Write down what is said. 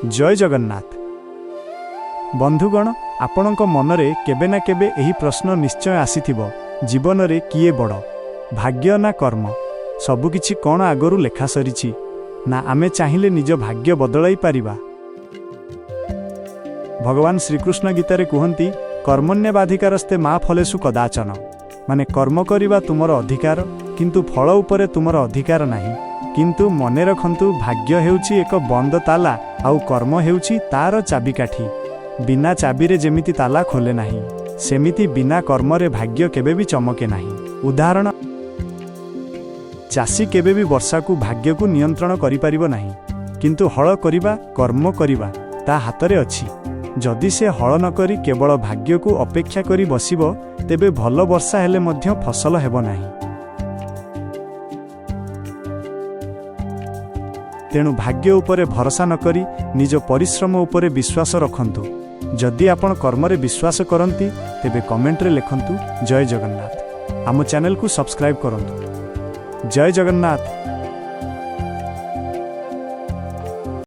ଜୟ ଜଗନ୍ନାଥ। ବନ୍ଧୁଗଣ, ଆପଣଙ୍କ ମନରେ କେବେ ନା କେବେ ଏହି ପ୍ରଶ୍ନ ନିଶ୍ଚୟ ଆସିଥିବ, ଜୀବନରେ କିଏ ବଡ଼, ଭାଗ୍ୟ ନା କର୍ମ? ସବୁକିଛି କ'ଣ ଆଗରୁ ଲେଖା ସରିଛି, ନା ଆମେ ଚାହିଁଲେ ନିଜ ଭାଗ୍ୟ ବଦଳାଇ ପାରିବା? ଭଗବାନ ଶ୍ରୀକୃଷ୍ଣ ଗୀତାରେ କୁହନ୍ତି, "କର୍ମଣ୍ୟେବାଧିକାରସ୍ତେ ମା ଫଲେଷୁ କଦାଚନ।" ମାନେ କର୍ମ କରିବା ତୁମର ଅଧିକାର, କିନ୍ତୁ ଫଳ ଉପରେ ତୁମର ଅଧିକାର ନାହିଁ। କିନ୍ତୁ ମନେ ରଖନ୍ତୁ, ଭାଗ୍ୟ ହେଉଛି ଏକ ବନ୍ଦ ତାଲା ଆଉ କର୍ମ ହେଉଛି ତାର ଚାବିକାଠି। ବିନା ଚାବିରେ ଯେମିତି ତାଲା ଖୋଲେ ନାହିଁ, ସେମିତି ବିନା କର୍ମରେ ଭାଗ୍ୟ କେବେ ବି ଚମକେ ନାହିଁ। ଉଦାହରଣ, ଚାଷୀ କେବେ ବି ବର୍ଷାକୁ, ଭାଗ୍ୟକୁ ନିୟନ୍ତ୍ରଣ କରିପାରିବ ନାହିଁ, କିନ୍ତୁ ହଳ କରିବା, କର୍ମ କରିବା ତା ହାତରେ ଅଛି। ଯଦି ସେ ହଳ ନ କରି କେବଳ ଭାଗ୍ୟକୁ ଅପେକ୍ଷା କରି ବସିବ, ତେବେ ଭଲ ବର୍ଷା ହେଲେ ମଧ୍ୟ ଫସଲ ହେବ ନାହିଁ। ତେଣୁ ଭାଗ୍ୟ ଉପରେ ଭରସା ନ କରି ନିଜ ପରିଶ୍ରମ ଉପରେ ବିଶ୍ୱାସ ରଖନ୍ତୁ। ଯଦି ଆପଣ କର୍ମରେ ବିଶ୍ୱାସ କରନ୍ତି, ତେବେ କମେଣ୍ଟରେ ଲେଖନ୍ତୁ, "ଜୟ ଜଗନ୍ନାଥ।" ଆମ ଚ୍ୟାନେଲକୁ ସବସ୍କ୍ରାଇବ୍ କରନ୍ତୁ। ଜୟ ଜଗନ୍ନାଥ।